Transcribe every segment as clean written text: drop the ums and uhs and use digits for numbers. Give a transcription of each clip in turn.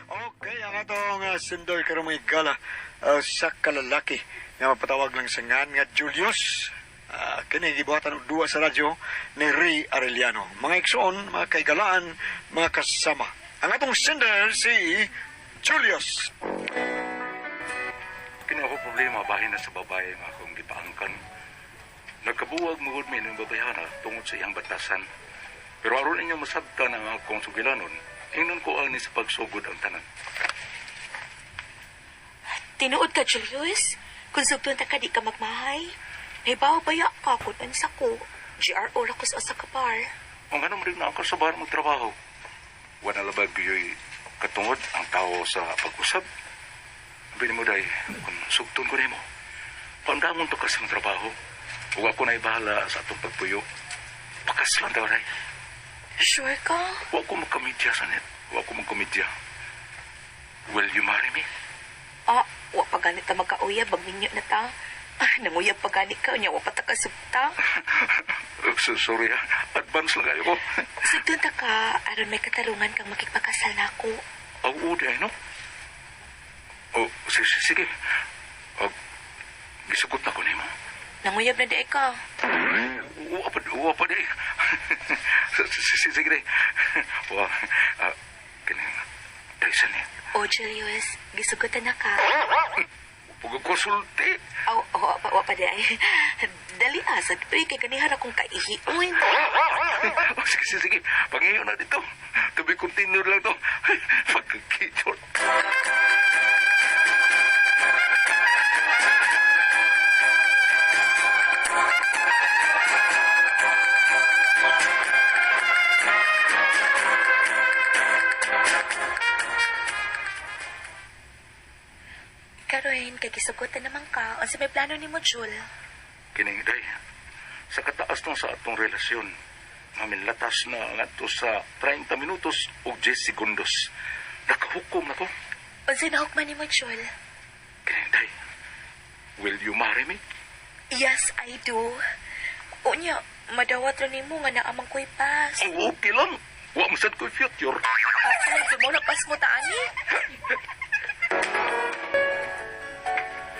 Okay, ang atong sender karong mga gala sa kalalaki nga mapatawag lang sa ngan nga Julius. Kini gibuhatan og duwa sa radyo ni Ray Arellano. Mga igsoon, mga kaigalaan, mga kasama. Ang atong sender si Julius. Kini ako problema bahin na sa babae nga akong gipaangkan. Nagkabuwag mugod mi ng babayhana tungod sa iyang batasan. Pero aron inyo masabtan ang akong sugilanon, ingnon ko ani sa pagsugod ang tanan. Tinuod ka, Julius. Kung sugton ta ka, di ka magmahay. Nahibaw baya ka kung unsa ko. GRO ra ko sa usa ka bar. Ang ganun rin na ako sa bar magtrabaho. Wala labag yo'y katungod ang tao sa pag-usab. Bini mo day, kung sugton ko nimo. Pandamon to ka sa trabaho. Ug ako na ibahala sa atong pagpuyo. Pakaslan daw day. Sure ka? Wa ko magkomedya sa net. Wa ko magkomedya. Will you marry me? Ah, wa pa ganit ta magkauyab, magminyo na ta. Ah, nanguyab pa ganit ka, unya wa pa ta kasugta. So, sorry ah. Advance lang kayo ko. Sugton ta ka, aron may katarungan kang makipakasal na ako. Oo, di ay no? Oh, sige, sige. Oh, gisugot na ko nimo. Nanguyab na di ay ka. Wa pa di. Sige, sige di. Wa, kini, Tyson eh. Oh, Julius, gisugotan na ka. Pagkakonsulti. Aw, oh, wa pa di ay. Dali ah, sad uy, kay ganihan akong kaihiuin. Oh, sige, sige, sige. Pangayon na dito. To be continued lang to. Pagkakitol. Karon, kay gisugotan naman ka. Unsa may plano nimo, Jul? Kining day, sa kataas ng sa atong relasyon, namin latas na ngadto sa 30 minutos ug 10 segundos. Nakahukom na ko. Unsay nahukman nimo, Jul? Kining day, will you marry me? Yes, I do. Unya, madawat ra nimo nga naamang ko'y pas. Oh, okay lang. Wa masad ko'y future. Ay, mo na pas mo ta ani.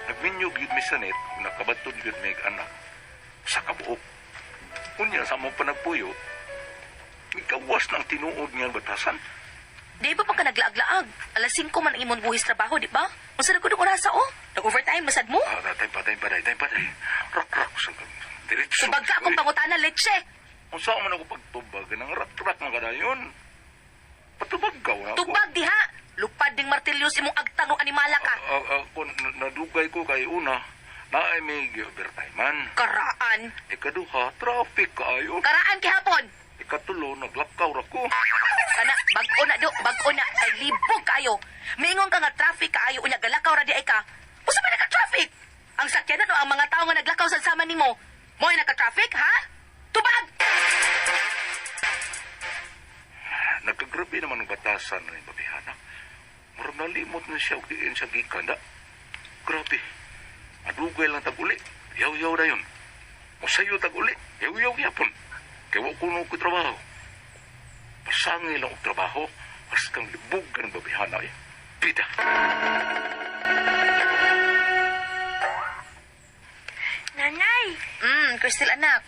Nagminyog yun mi sa net, ug nakabatod yun mi anak sa kabuok. Unya sa among panagpuyo, mikawas ng tinuod nga batasan. Di ba pa ka naglaag-laag? Alas 5 man ang imong buhis trabaho, di ba? Unsa na gud ang orasa oh? Nag-overtime masad mo? Ah, time pa, time pa, day, time pa, day. Rak-rak sa diretso. Tubag ka akong pangutana leche. Unsa man ako pagtubag ng rak-rak mga kadayon. Patubag ka na ako. Tubag diha. Lupad ding martilyo sa imong agtang o animala ka. Ako, nadugay ko kay una, naay may overtime man. Karaan. Ikaduha, traffic kaayo. Karaan kihapon. Ikatulo, naglakaw ra ko. Kana bag-o na do, bag-o na kay libog kayo. Miingon ka nga traffic kaayo unya galakaw ra di ay ka. Usa man naka-traffic? Ang sakyanan o ang mga tawo nga naglakaw sa sama nimo. Mo'y naka-traffic, ha? Tubag! Nagkagrabe naman ang batasan ng babihana. Murag nalimot na siya og diin siya gikan da. Grabe. Adugay lang tag-uli. Yaw-yaw na yun. Musayo tag-uli. Yaw-yaw gyapon. Kay wa kuno ko trabaho. Pasangil lang og trabaho. As kang libog ka ng babihana eh. Bida. Nanay, Crystal anak.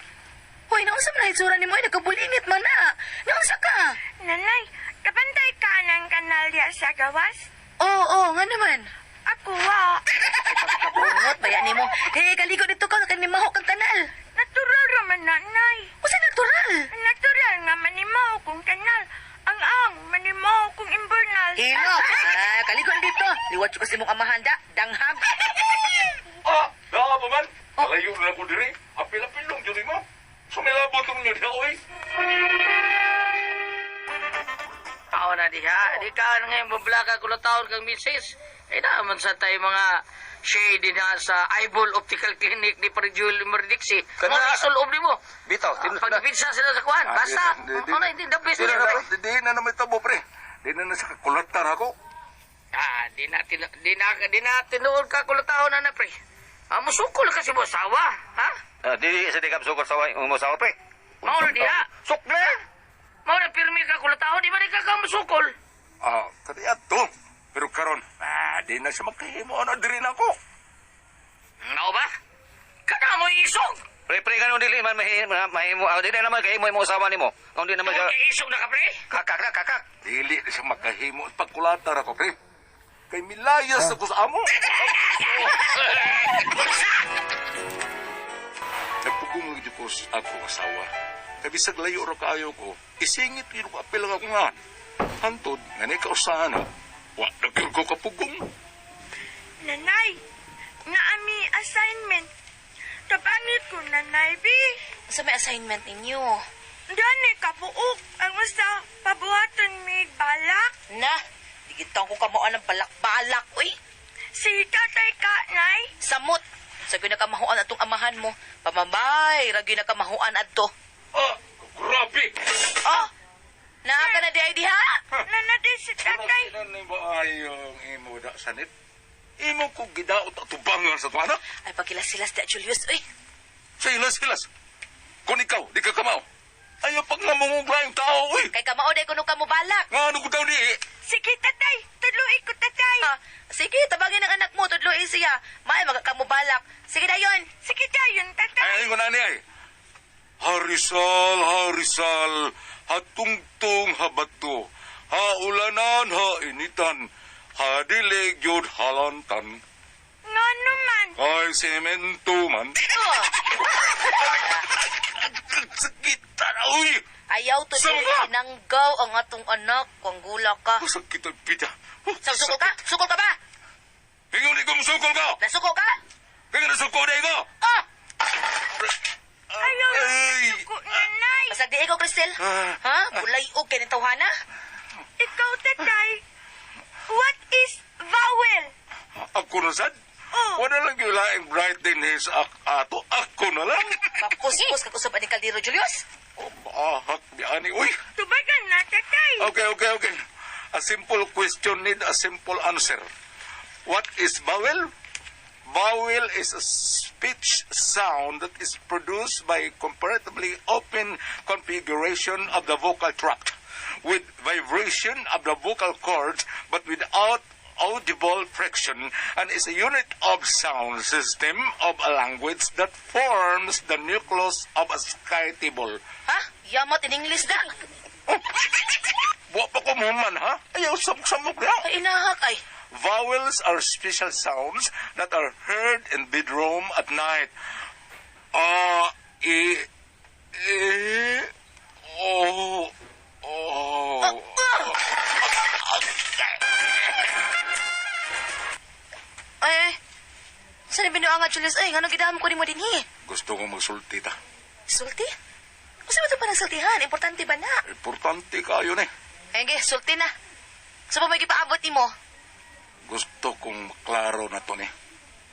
Hoy, naunsa man ang hitsura nimo ay nagkabulingit man na. Naunsa ka? nanay, kapantay ka ng kanalya sa gawas? Oo, oo, nga naman. Ako wa. Bungot ba yan nimo? Hey, kaligo dito ka kay maho kang kanal. Natural raman nanay. Usa natural. Natural nga manimaw kong kanal. Ang manimaw kong imbernal. Ilo, ah, kaligo na dito. Liwat ko sa imong amahan da, danghag. Ah! Naa pa man! Alayo na ko diri. Apil-apilong diri mo. Sumilabot ang inyo diha, oy. Tao na diha. Di ka na ngayon bablaka ko taon kang misis. Eh naman sa tayo mga shade na sa Eyeball Optical Clinic ni Pare Jewel Merdixi. Kana- Mga isulob ni mo. Bitaw, Pagpipinsa sila sa kuhan. Ah, Basta. Ano, hindi the best. Di na, pre. Di na na may tabo, pre. Di na na sa kakulatan ako. Ah, Di na tinuod ka kulataon na na, pre. Ah, musukol ka si bosawa, ha? Ah, di sa di ka sukol sa mo sawa pre. Mao na diha. Sukle. Mao na pirmi ka kulataon, di ba di ka ka musukol? Ah, kaniya to. Pero karon, di na siya magkahimo ano diri na ako. Mao ba? Kana mo isog. Pre pre kanong dili man mahimo dili naman kay mo asawa nimo. Kung di naman Tungod ka kay isog na ka, pre. kakak na kakak. Dili na siya makahimo at pagkulata ra ko, pre. Kay milayas ako sa amo. Nagpugong gid ko sa akong asawa. Kay bisag layo ra kaayo ko, isingit gyud ko apil ang akong ngan. Hantod nga ni kausahan na, wa na gyud ko kapugong. Nanay, naami assignment. Tabangit ko, Nanay, bi. Sa may assignment ninyo. Dani kabuok ang usa pabuhaton mi balak. Na, digitang ko kamuan ng balak-balak, uy. Si tatay ka, Nay. Samot. Sa kamahuan atong amahan mo. Pamabay, ragi na kamahuan adto. Ah, grabe! Oh, naa ka na di ay diha? Nanadi si tatay. Ano ba ayong imo da sanit? Imo ko gidaot at tubangan sa tuwa, anak. Ay, pagkilas-silas di Julius, uy. Silas, silas. Kung ikaw, di ka kamao. Ayaw pag namumugla yung tao, uy. Kay kamao day kuno ka mo balak. Nga ano ko daw di eh. Sige, tatay. Tuloy ko, tatay. Ha? Sige, tabangin ang anak mo, tudloy siya. May magakamubalak. Sige dayon. Sige dayon, tatay. Ay, ko na niya eh. Harisal, harisal, hatungtong habato, haulanan, hainitan, hadilig yun halantan, Nga naman. ay semento man. Oh, Sakit na, uy! ayaw to Sama! nanggaw ang atong anak kung gula ka. Sakit ang pita. Oh, Sa sukol ka? Sukol ka ba? Ingon di ko musukol ka! Nasuko ka? Ingon na sukol na ko! Oh! Ayaw Ay! lang ko, Nanay. Basag di ikaw, Cristel. Ah. Ha? Kulay og kay ni tawhana? Ikaw, tatay. What is vowel? Ako na sad? Oh. Wala lang yung laing bright din his ato. Ako na lang. Pakuspos ka kusab ani kaldero, Julius. Oh, maahak ni ani. Uy! Tubagan na, tatay. Okay. A simple question need a simple answer. What is vowel? Vowel is a speech sound that is produced by comparatively open configuration of the vocal tract with vibration of the vocal cords but without audible friction and is a unit of sound system of a language that forms the nucleus of a sky table. Ha? Yamat in English da. Wa pa ko muman, ha? Ayaw, samok-samok na. Ay, inahak ay. Vowels are special sounds that are heard in bedroom at night. A, E, E, O, O. Ay, saan binuang nga, Julius? Ay, ngano gidam ko nimo dinhi? Gusto ko magsulti ta. Sulti? Unsa ba ito pa ng sultihan? Importante ba na? Importante kayo ni. Ay, ge, sulti na. Sa pa may gipaabot nimo? Gusto kong maklaro na to ni.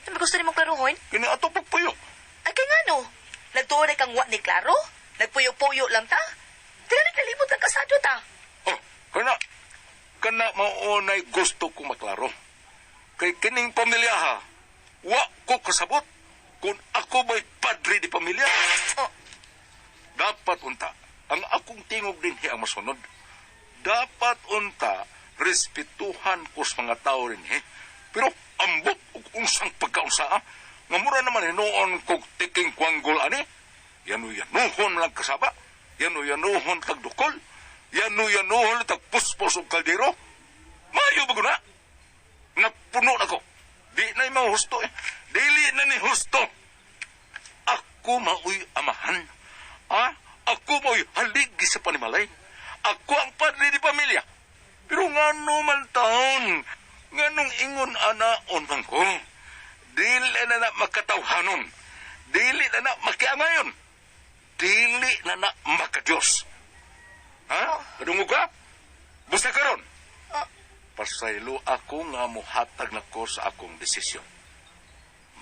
Ano ba gusto nimong klaruhon? Kini ato pagpuyo. Ay, kay ngano? Nagtuo na kang wa ni Klaro? Nagpuyo-puyo lang ta? Tingali kalimot ang kasado ta. Oh, kana. Kana maunay gusto kong maklaro. Kay kining pamilya ha, wa ko kasabot kung ako ba'y padre di pamilya. Oh. Dapat unta, ang akong tingog din ang masunod. Dapat unta, respetuhan ko sa mga tao rin he. Pero ambot og unsang pagkaunsa ah. Nga mura naman hinuon kog tiking kwanggol ani. Yanu-yanuhon lang kasaba. Yanu-yanuhon tagdukol. Yanu-yanuhon tagpuspos og kaldero. Mayo ba na? Napuno na ko. Di na yung husto eh. Dili na ni husto. Ako maoy amahan. Ah, ako maoy haligi sa panimalay. Ako ang padre di pamilya. Pero ngano man taon, nganong ingon anaon man ko. Dili na na makatawhanon. Dili na na makiangayon. Dili na na makadiyos. Ha? Kadungog ka? Busa karon. Pasaylo ako nga muhatag na ko sa akong desisyon.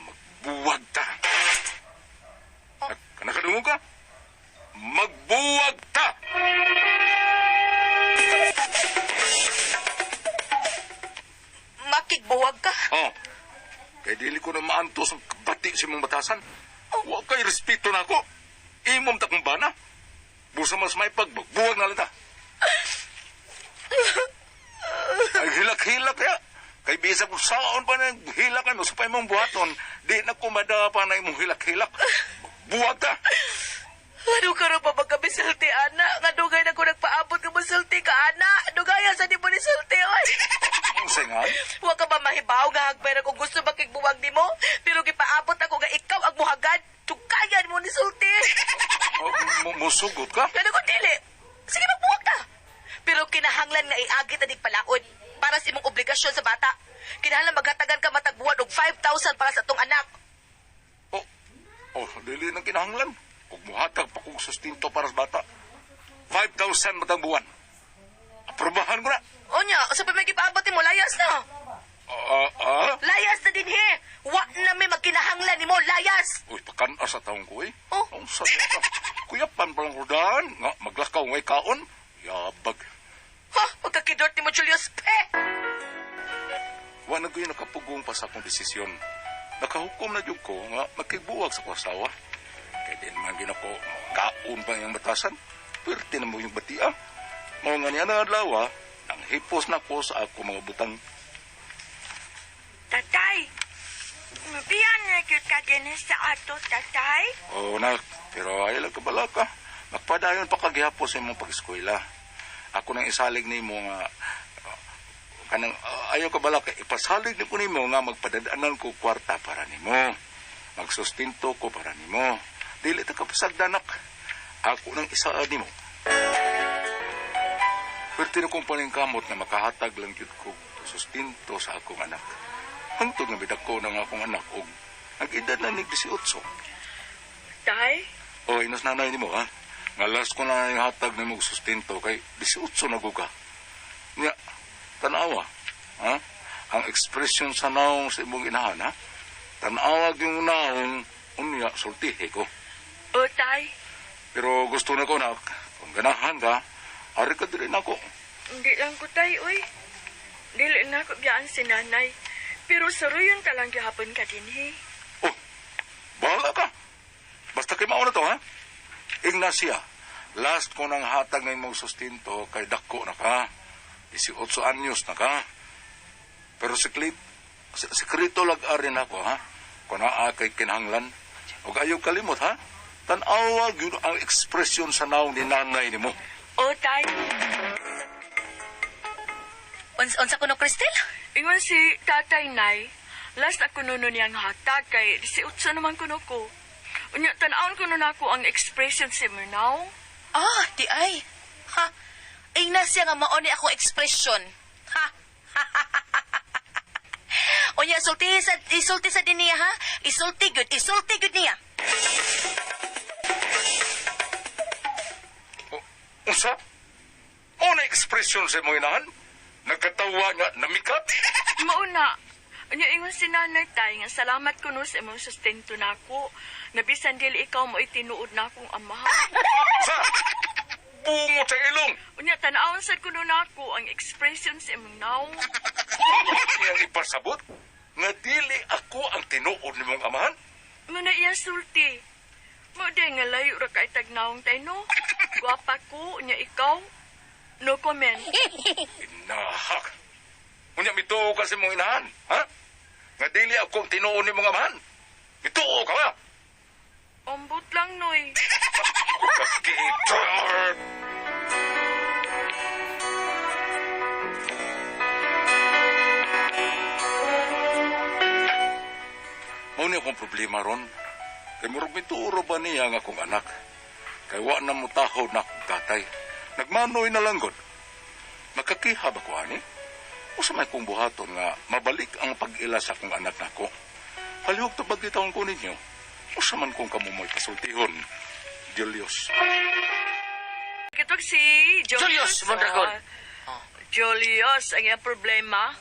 Magbuwag ta. Nakadungog ka? Magbuwag ta! maantos ang bati sa imong batasan. Wa kay respeto na ako. Imong takong bana. Busa mas may pagbuwag na lang ta. Ay hilak-hilak kaya. Kay bisa kung saon pa na hilak ano sa pa imong buhaton, di na kumada pa na imong hilak-hilak. Buwag ta. Ano ka rin pa magkabisulti, ana? Nga dugay na ko nagpaabot ka masulti ka, ana. Dugaya sa di mo ni sulti, oy. Ang singan? Wa ka ba mahibaw nga hagpay na kung gusto makigbuwag nimo? Pero gipaabot ako nga ikaw ang muhagad. Tugayan mo ni sulti. O, musugot ka? Pero kung dili, sige magbuwag ka. Pero kinahanglan nga iagit anig palaod para sa imong obligasyon sa bata. Kinahanglan maghatagan ka matagbuwan og 5,000 para sa atong anak. Oh, oh, dili nang kinahanglan. Ug muhatag pa kong sustento para sa bata. 5,000 matang buwan. Aprobahan ko na. Unya, sa pa may gipaabot nimo layas na. Ah, ah, Layas na din he. Wa na may magkinahanglan nimo, layas. Uy, pakan sa taong ko eh. Oh. Ang sa Kuyapan pa lang rodaan. Nga, maglakaw ngay kaon. Yabag. Ha, pagkakidort nimo Julius Pe. Wa na ko nakapugong pa sa akong desisyon. Nakahukom na jud ko nga makigbuwag sa akong asawa. Kay di naman ginako kaon pa yung batasan. Pwerte na mo yung batia. Mao nga niya na adlaw, ah, nang hipos na ko sa ako mga butang. Tatay, mabiyan na gyud ka din sa ato, tatay. Oo nak, pero ay lang kabala ka. Magpadayon pa kagihapon sa imong pag-eskwela. Ako nang isalig nimo nga kanang ayaw ka bala ka ipasalig ni ko nimo nga magpadadanan ko kwarta para nimo. Magsustento ko para nimo. Dili ta kapasagdanak. Ako nang isaad nimo. Pwerte na kong paningkamot na makahatag lang gyud ko sustento sa akong anak. Hangtod nga bidako ng akong anak og ang edad na nig 18. Tay, O, inos nanay nimo ha. Nga last ko na yung hatag nimo og sustento kay 18 na ka. Nya, tanawa. Ha? Ang ekspresyon sa naong sa imong inahan, ha? Tanawa yung naong unya sultihe ko. o tay, Pero gusto na ko nak, kung ganahan ka, ari ka diri nako. hindi lang ko tay, uy. Dili na ko biyaan si nanay. Pero saruyon ta lang gihapon ka dinhi. Oh, bahala ka. Basta kay mao na to, ha? Ignacia, last ko nang hatag na imong sustento kay dako na ka. 18 anyos na ka. Pero sekreto lag-arin ako, ha? Kung naa kay kinahanglan. Ug ayaw kalimot, ha? Tan-awa gyud ang ekspresyon sa naong ni nanay nimo. O tay, Unsa kuno Cristel? ingon si tatay nay, last ako nuno niyang hatag kay 18 naman kuno ko. Unya, tan-awon kuno nako ang expression si Murnaw. Ah, di ay. Ha? Ingna siya nga mao ni akong ekspresyon. Ha? Unya, sulti sa, isulti sa din niya, ha? Isulti gyud, isulti gyud niya. O, unsa? Mo na ekspresyon sa imong inahan? Nagkatawa nga namikat? Mauna, unya ingon si nanay tay nga salamat kuno sa imong sustento nako. Nabisan dili ikaw mo itinuod na akong amahan. Sa! Bungot sa ilong! Unya tan-awon sad kuno nako ang expression sa imong naong. Iyang ipasabot nga dili ako ang tinuod nimong amahan. Muna iya sulti. Mo di nga layo ra kay tag naong tay no. Gwapa ko unya ikaw. No comment. Inahak. Unya mituo ka sa imong inahan, ha? Nga dili ako ang tinuod nimong amahan. Mituo ka ba? Ambot lang noy. Kakitor! Mao ni akong problema ron. Kay murag mituro ba niya ang akong anak? Kay wa na mo tahod na akong tatay. Nagmanoy na lang gud. Makakiha ba ko ani? Usa may kong buhaton nga mabalik ang pag-ila sa akong anak nako. Palihog tabag taon ko ninyo. Usa man kong kamumoy kasultihon. Julius. Kitog si Julius. Julius Mondragon. Ah, Julius, ang iyang problema.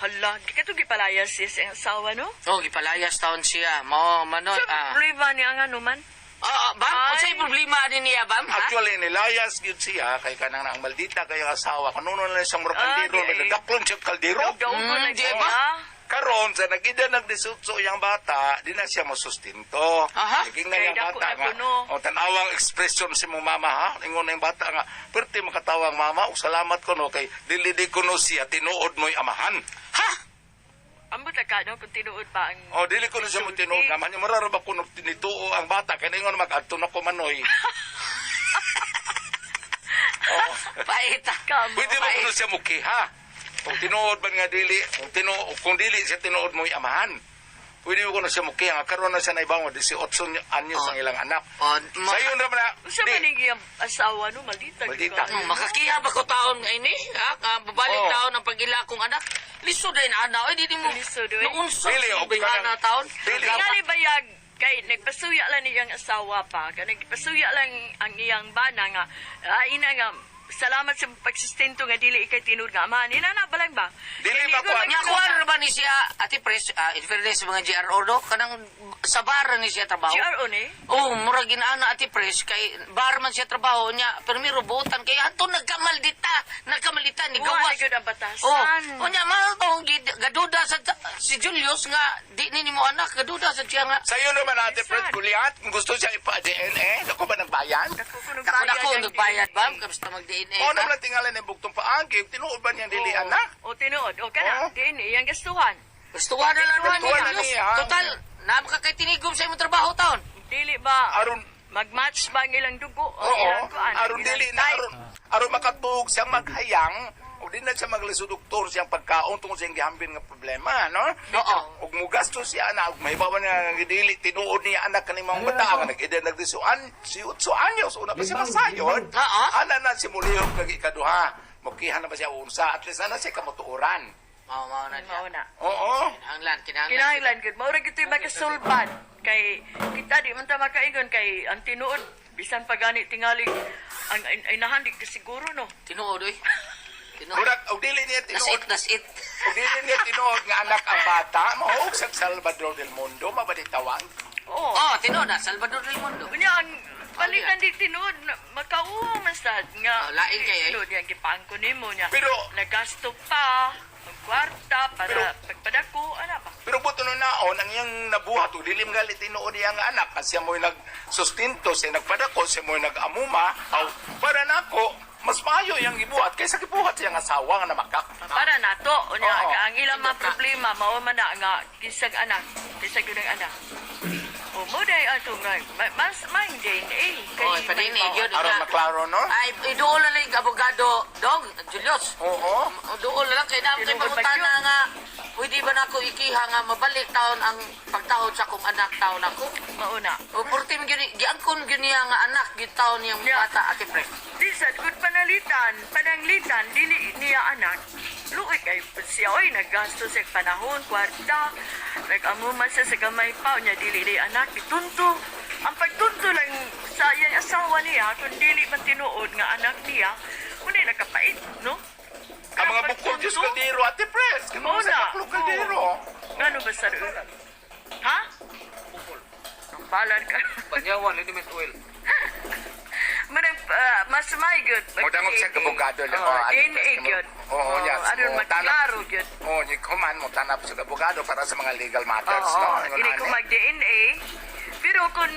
Hala, katong gipalayas siya sa iyang asawa, no? Oh, gipalayas taon siya. Mao manon Sa ah. problema niya ang ano man. Ah, ah, bam, Ay. unsay problema ani niya, bam? Ha? Actually, nilayas gyud siya kay kanang ang maldita kay ang asawa. Kanuno na lang siyang murag Ah, kaldero, di ay. nagadaklon siya kaldero. Daw ko na Di ba? siya. Karon sa nag-edad nag 18 yang bata, di na siya mosustinto. Naging na Kay yung dako bata na nga. kuno. O tanawang ekspresyon si mong mama ha. Ingon na yung bata nga, perti makatawang mama, ug salamat ko no kay dili di kuno siya tinuod mo'y amahan. Ha? Ambot na ka, no? Kung tinuod pa ang... O dili kuno siya mo tinuod amahan. Mura ra ba kuno tinituo ang bata kay ingon mag-adto na ko manoy. Oh. Paita. Kamo. Pwede ba kuno siya mukiha? Kung tinuod man nga dili, kung dili siya tinuod mo'y amahan. Pwede ba kuno siya mukiha? Nga karon na siya naibango, 18 anyos Oh. ang ilang anak. Oh, ma- Sayon ra man na. Usa man ang iyang asawa, no? Maldita. Maldita. Makakiha ba ko taon nga ini? Ha? Ka, babalik Oh. taon ang pag-ila kong anak. Lisod din ana. Oy, di mo. Lisod, oy. Naunsa Dili, si og bayhana kanang- taon. Dili. Tingali bayag kay nagpasuya lang niyang asawa pa. Kay nagpasuya lang ang iyang bana nga ina nga salamat sa pagsustento nga dili ikay tinud nga amahan. Ina na balang ba? Dili Kay ba nigo kuwan? lang Nya kuno kuan nga- ra ba ni siya Ate Pres, in fairness sa mga GRO do, kanang sa bar ni siya trabaho. GRO ni? Oh, murag ginaana Ate Pres kay bar man siya trabaho niya, pero may robotan kay hanto nagkamaldita, nagkamaldita ni Wa gawas. na gyud ang batasan. Oh, unya man tong gaduda sa si Julius nga di ni nimo anak, gaduda sa siya nga. Sayon naman ate Fred Goliath, kung gusto siya ipa-DNA, dako ba nagbayan? Dako ko Dako nagbayad dako ang nagbayad ba DNA. basta mag DNA O ka. naman ang tingalan ng buktong paangki, tinuod ba niyang dili Oo. anak? O tinuod. O kana, Oo. DNA iyang gastuhan. Gustuhan na lang naman ni Gustuhan na Julius. niya. Total, naam ka kay tinigom sa imong trabaho taon. Dili ba Aron magmatch ba ang ilang dugo o Oo, ilang kuan? aron ilang dili na type? aron makatuog siyang maghayang o di na siya maglisod doktor siyang pagkaon tungkol sa iyang gihambin nga problema, no? Oo. Ug mugasto siya ana, ug mahibawan niya nga dili tinuod niya anak kani mga bata nga nag-edad nag 18 anyos una pa siya masayon. Oo. Ana na si mulihok kag ikaduha. Mukiha na ba siya unsa at least ana siya kamutuoran. Mao mao na siya. Mao na. Oo. Kinahanglan, kinahanglan. Kinahanglan gud mao ra gyud to'y makasulbad kay kita di man ta makaingon kay ang tinuod bisan pa gani tingali ang inahan di ka siguro no. Tinuod oy. Tinuod. Murag og dili niya That's tinuod it, that's it. og dili niya tinuod nga anak ang bata, mahuog sa Salvador del Mundo mabaditawang. Oo. Oh, tinuod na Salvador del Mundo. Unya ang palitan di tinuod makauwa man sad nga. Oh, lain kay, eh. Tinuod nga gipangko nimo nya. Pero- nagasto pa ang kwarta para Pero- pagpadako ana ba. Pero buto no naon, ang iyang nabuhat, o dilim gali tinuod niya nga anak, kasi siya mo'y nagsustento, siya nagpadako, siya mo'y nag-amuma, aw, para nako, mas maayo iyang gibuhat kaysa gibuhat siyang asawa nga namakak. Para nato unya Oo. ang ilang mga problema mao man na nga kisag anak, kisag yun ang anak. O mo day ato nga mas mang DNA kay Oh, pa-DNA gyud. Aron maklaro, no? Ay, iduol na lang yung abogado, dong, Julius. Oo. Duol na lang kay naam kay Tinuod ba pangutana yun? nga pwede ba nako ikiha nga mabalik taon ang pagtahod sa akong anak taon ako. Mauna. O porti man gyud giangkon gyud niya nga anak gyud taon niyang Yeah. bata ate pre. Bisan kung panalitan, pananglitan, dili niya anak. Luoy kay siya oy naggasto sa panahon, kwarta, nag-amuman siya sa gamay pa niya dili niya anak gitunto. Ang pagtunto lang sa iyang asawa niya kung dili man tinuod nga anak niya, muna nakapait, no? Ang mga bukol Diyos kaldero, Ate Pres. Kano sa Mauna. kaklo kaldero. Ngano ba sa Ha? Ang balan ka. Banyawan, liniment oil. Manang, mas may good. Modangop siya kabugado lang. Oh, Oh, Ate DNA Pres. gyud. Oo, yes. Aron Oh, maklaro gyud. Oo, oh, kuman mo tanap sa abogado para sa mga legal matters, Oo, no? Ingon ini ko ani. mag-DNA. Pero kung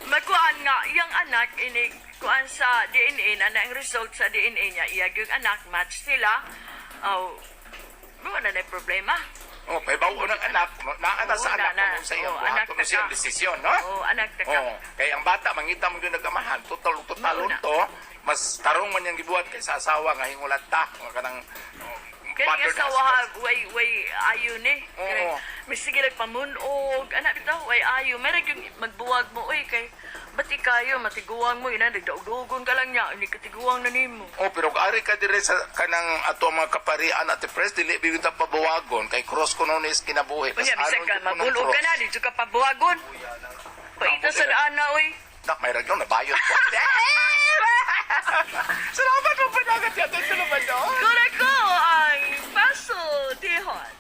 makuan nga iyang anak ini kuan sa DNA na na ang result sa DNA niya iya yung anak match sila. Oh, wala na problema. Oh, may bawo ng anak, naa na sa Oo, anak na, na. kung sa iyang Oo, buhat, anak kung na sa iyang ka. desisyon, no? Oo, anak na ka. Oo, kay ang bata mangita mo gyud nagamahan, total total Mauna. to, mas tarong man yang gibuhat kaysa asawa nga hingulat ta, nga kanang oh, Kaya battered nga sa husband. way ayo ni. Oo. May sige nagpamunog, anak bitaw, way ayo. Meron yung magbuwag mo, oy, kay ba't ikayo, matiguang mo, ina, nagdaugdugon ka lang niya, hindi ka tiguang na nimo. Oh, pero kung ari ka dire sa kanang ato ang mga kaparian at pres dili bigyan ta pabawagon kay cross kuno ni is kinabuhi. Mas Unya, bisag aron ka, jud kunong mabulog ka cross. na, dito ka pabuwagon. Paita sa daan na, oy. Nak, may ragyon, nabayot ko. Salamat mo panagat yata sa laban, no? Kura ko ang paso, dihon.